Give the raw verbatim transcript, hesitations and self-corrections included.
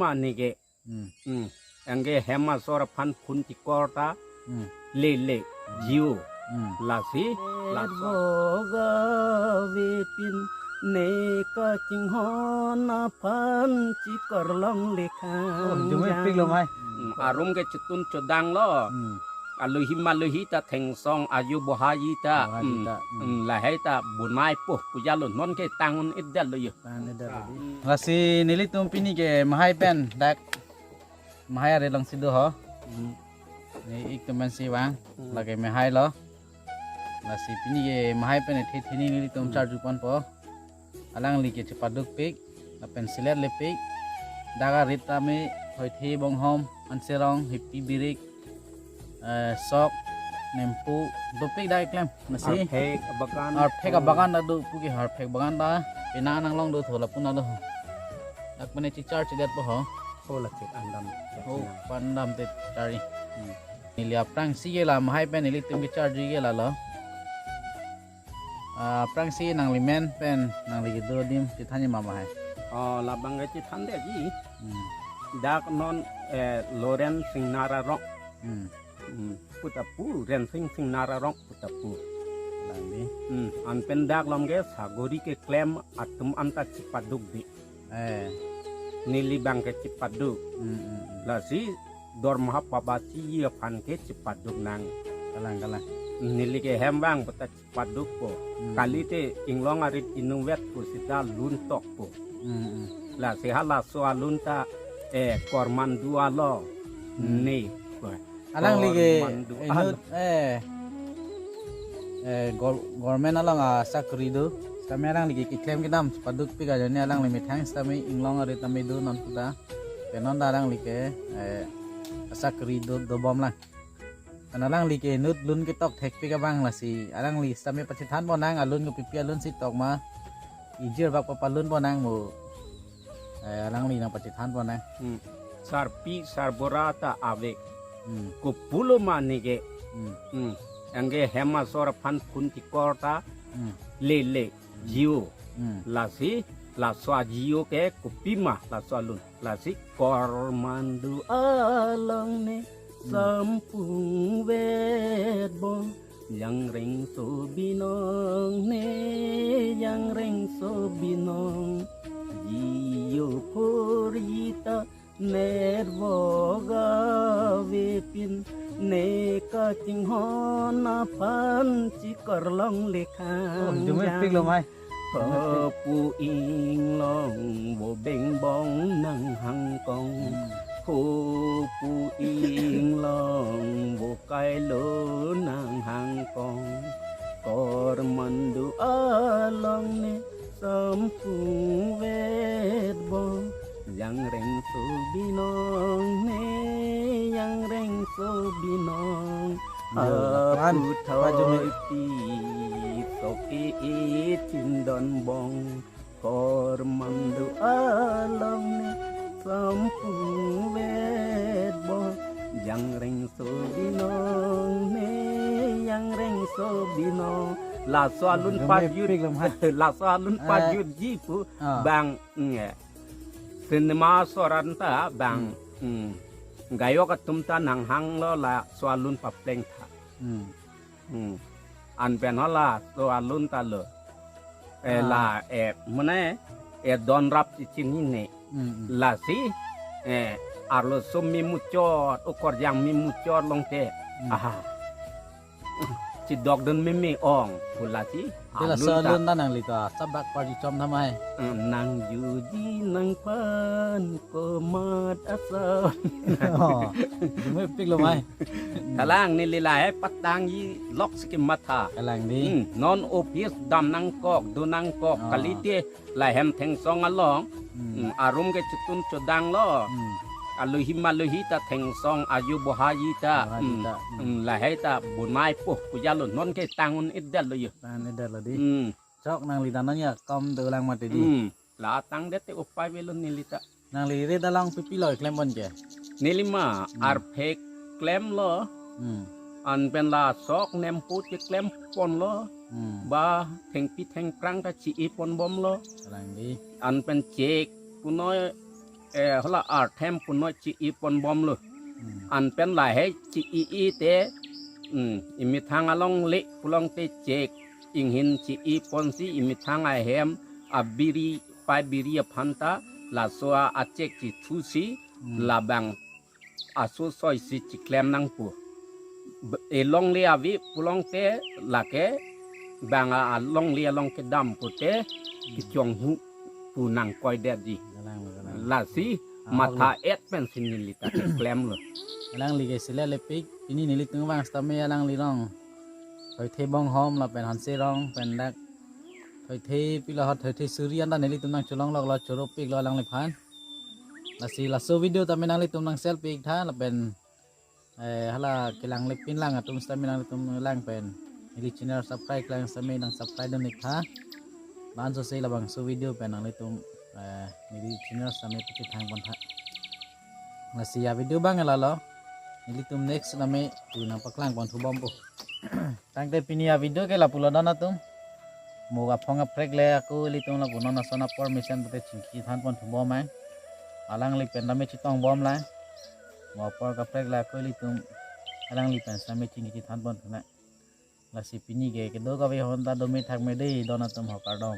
Anike. Hmm. Hmm. Anke hem asor aphan phun chikor ta. Hmm. Lele. Hmm. Jio. Hmm. Lasi. Laso. Vogave pin ne kachinghon aphan chikor longle khang. Oh, jumai pik lo mai. Hmm. Arum ke chitun chodang lo. Hmm. Aluhi maluhi ta thengsong ayu bohaji ta. Bohaji ta. Hmm. Hmm. Hmm. Lahai ta bunai po puja lo non ke tangun idal lo yo. Lasi nelitum pini ke mahai pen dak mahai are long sido ho. Hmm. Ne ik teman si wang. Hmm. Lake mahai lo. Lasi pini ke mahai pen ethe thini nelitum. Hmm. Charju ponpo. Alangli ke chepaduk pik. Lapen silet lepik. Dak arit tame hoithe bonghom anserong hipi birik. Eh, sok, nempu, dopik dak keklem. Lasi. Harphek abagan. Harphek abagan ta do puke harphek abagan ta. Pina nang long do thola puna do. Dak mane chichar chidet po ho. Ho la chek andam. Ho, pandam te chari. Hmm. Neli aphrangsi ke la mahai pen nelitum ke charju ke la lo. Ah, aphrangsi nangli men pen nangli kedo adim chethan ma mahai. Oh, labang ke chethande ji. Hmm. Dak non, eh, Loren Singnar arong. Hmm. Hmm. Putapu, Rensing Singnar arong putapu. Langdi. Hmm. Anpen dak lom ke sagori keklem atum anta chepaduk di. Eh. Neli bang ke chepaduk. Hmm, hmm, hmm. Lasi dormaha pabasi aphan ke chepaduk nang. Kalang, kalang. Neli ke hem bang pata chepaduk po. Hmm. Kalite inglong arit inutvet po sita lun tok po. Hmm, hmm. Lasi halaso alun ta, eh, kormandu along. Hmm. Ne po. Alangli ke kormandu inut, eh, eh, gor-, government along asakri do. Sitame alangli ke keklem kedam paduk pik ajoine alangli methang sitame inglong arit tame do non puta. Pen non ta alangli ke, eh, asakri do, dobom lang. Kan alangli ke inut lun ketok thek pik abang lasi alangli sitame pachethan pon nang alun ke pipi alun si tok ma. Ijir bak papalun pon nang mo. Eh, alangli nang pachethan pon nang. Hmm. Sarpi sarbura ta ave. Hmm. Kopulo ma neke. Hmm. Hmm. Anke hem asor aphan phun chikor ta. Hmm. Lele. Jio. Hmm. Lasi, laso ajio ke kopima laso alun. Lasi kormandu along ne. Hmm. Sampung vetbong. Jangrengso binong ne, jangrengso binong. Jio phurji ta nervo gave pin ne kachinghon aphan chikor longle khang. Oh, jumai pik lo mai. Ho pu inglong vo bengbong nang hangkong. Hmm. Ho pu inglong vo kailo nang hangkong. Kormandu along ne sampung vetbong. Jangrengso binong ne, jangrengso binong. Yo, lapan, apu pajumit. Thoi pi sok i i chindon bong. Kormandu along ne sampung vetbong. Jangrengso binong ne, jangrengso binong. Laso alun. Jumai pajut. Pik lam, ha? Laso alun. Eh. Pajutji pu. Ah. Bang nge. Cinema asoran ta bang. Hmm. Hmm. Gayok atum ta nanghanglo laso alun papleng tha. Hmm. Hmm. Anpen halaso alun ta lo. Eh, ah, la, eh, mane, eh, donrap si chinine. Hmm, hmm. Lasi, eh, arloso memuchot, okorjang memuchot longte. Hmm. Aha. Chidok dun meme ong, pu lasi. Bila alun ta. Alun ta nangli ta, sabak parji chom tha mai. Eh, nang juji nangphan komat asam. Oh, jumai pik lo mai. Kalang neli lahai patangji lok si kematha. Kalang di. Hmm, non office dam nangkok, do nangkok, ah, kalite lahem thengsong along. Hmm. Hmm, arum ke chitun chodang lo. Hmm. Aluhi maluhi ta thengsong ayu bohaji ta. Bohaji ta. Hmm. Hmm, lahai ta bunai po puja lo non ke tangun idal lo yo. Tangun idal lo di. Hmm. Chok nangli danon ya kam dolang mati di. Hmm. La tang det te upai velo neli ta. Nangli rit along pipi lo klem pon ke? Neli ma, hmm, arphek klem lo. Hmm. Anpen la sok nempu che klem pon lo. Hmm. Ba thengpi thengphrang ta chi i pon bom lo. Kalang di. Anpen chek punoi eh, hala arthem punoi chi-i pon bomlo. Hmm. Anpen lahei chi-i-i te, hmm, imethang alongle pulote chek inghin chi-i ponsi imethang ahem abiri, pai biri aphan ta laso a-, achek chithusi, hmm, labang aso soi si chiklem nangpo. B-, elongle ave pulote lake bang a-, alongle along kedam pute kechonghu pu nangkoi detji. Kalang, kalang. Lasi, ah, matha hok lo. Et pensi neli ta klemlo. Alangli ke sila lepik, pini nelitum vang sitame alanglirong Thoithe Bonghom lapen Hanserong pen dak Thoithe pilo hot Thoithe suri anta nelitum nangcholongloklo, choropiklo alangliphan. Lasi laso video tame nanglitum nang share pik tha lapen, eh, hala kelang lepin lang atum sitame nanglitum lang pen neli channel subscribe lang sitame nang subscribe dun ik tha. Laso si labangso video pen nanglitum, eh, neli channel sitame pachethang pon tha. Lasi a-video abang lalo, nelitum next sitame tu nangpaklang pon thu bompo. Tangte pini a-video ke lapulo don atum. Mo kaphong kaprek le ako ilitum lapu non ason apor mesen pute chingki than pon thu bom ai. Alangli pen tame chetong bomlang. Mo apor kaprek le ako ilitum alangli pen sitame chingki than pon thu nang. Lasi pini ke kedo kave ahut ta dome thakme dei don atum, ho kardom.